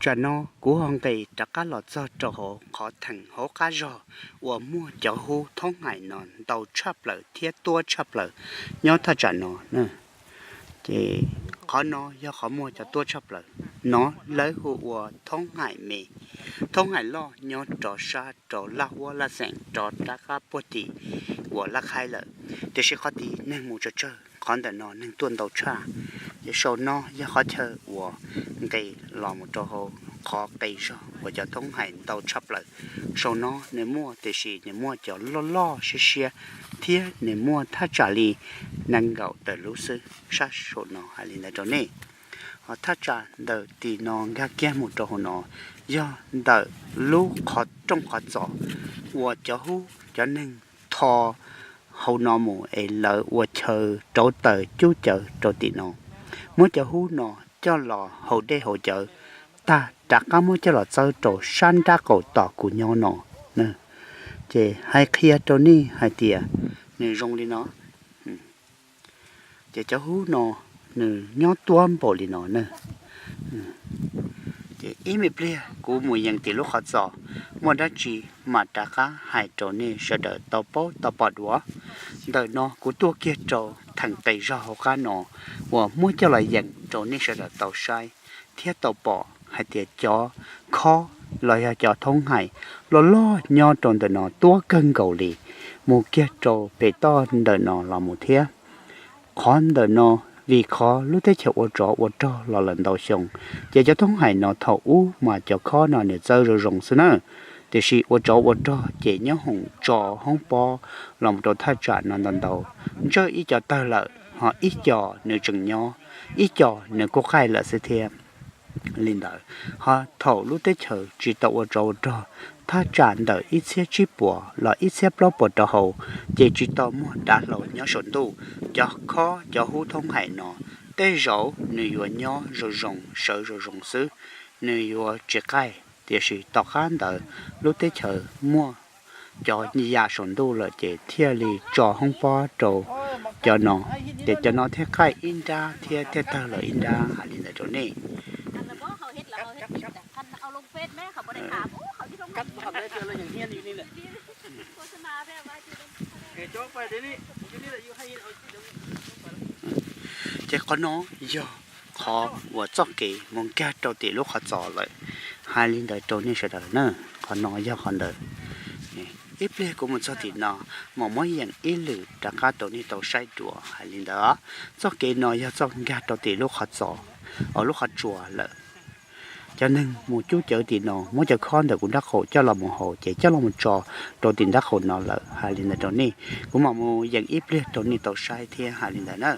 Tam no kuv ho nqis rov qab los txog rau hauv qhov theem hauv qab zog uas muaj cov hub thoob haim no ntau tshaj plaws thiab tuab tshaj plaws nyob thaj tsam no. Ces qhov no yog qhov muaj cov tuab tshaj plaws no, lawv hu ua thoob haim me, thoob haim loj nyob rov sab rau laj huab laj xeem rov rov qab puag tim uas laj qhaib lawm. Tiam sis qhov tid neeg mus tsawg tsawg, qhov ntawm no neeg tuaj ntau tshaj. Ces saum no yog qhov chaw uas nqis los mus rau hauv qhov qis zog uas cov thoob haim ntau tshaj plaws. Saum no nws muaj, tiam sis nws muaj cov loj loj siab siab thiab nws muaj thaj tsam li nees nkaum tawm lub xwb sab saum no, hais li ntawd rau nej. Ho thaj tsam ntawm tim no nkag kiag mus rau hauv no yog ntawm lub qhov rooj qhov txos uas cov hub cov neeg tho hauv no mus es lawv ua chaw rauv taws cub cawv rau tim no, muab cov hub no coj los haus dej haus cawv tag rov qab muab coj los txawb rau sab nrab qaum tos kuv nyob no. Ces hais qhia rau nej hais tias nws zoo li no. Ces cov hub no nws nyob tuab npaum li no na. Ces ib me pliag kuv mus yees tim lub qhov txos, muaj dab tsi mam rov qab hais rau nej sawv daws tau paub tau pom dua. Ntawm no kuv tuaj kiag rau theem qis zog hauv qab no uas muab coj los yees rau nej sawv daws tau saib thiab tau pom hais tias cov khob los yog cov thoob haim loj loj nyob rau ntawm no tuab kawg nkaus li, mus kiag rau pem toj ntawm no los mus thiab. Qhov ntawm no vim qhov lub teb chaws ua tsov ua rog los lawm ntau xyoo, ces cov thoob haim no thaum ub mas cov khob no nws txawb zoo zoo xwb na. Tiam sis ua tsov ua rog ces nyob hoom tso hoob pob los mus rau thaj tsam no ntau ntau, ntsawj ib co tawg lawm ho ib co nws tseem nyob, ib co nws kuj qaij lawm xwb thiab. Li ntawd, ho thaum lub teb chaws tsis tau ua tsov ua rog, thaj tsam ntawm ib txhiab tsib puas los ib txhiab plaub puas rau hauv, ces tsis tau muaj dav hlau nyob saum ntuj. Cov khob cov hub thoob haim no tej zaum nws yuav nyob zoo zoo sawv zoo zoo xwb, nws yuav tsis qaij. Tiam sis tom qab ntawd lub teb chaws muaj cov yam saum ntuj lawm ces thiaj li tso hoob pob rau cov no, ces cov no thiaj qaij ib nrab thiab thiaj tawg lawm ib nrab, hais li ntawd rau nej. Ces qhov no yog qhov uas txoj kev mus nkag rau tim lub qhov txos lawm, hais li ntawd rau nej sawv daws na. Qhov no yog qhov ntawd. Ib pliag kuv mus txog tim no, mam muab yeem ib lwm rov qab rau nej tau saib dua, hais li ntawd. Txoj kev no yog txoj nkag rau tim lub qhov txos, lub qhov tsua lawm. Cov neeg mus cub cawv tim no muab cov khob ntawm kuv nrab qaum coj los mus haus ces coj los mus tso rau tim nrab qaum no lawm, hais li ntawd rau nej. Kuv mam mus yeem ib pliag rau nej tau saib thiab, hais li ntawd na.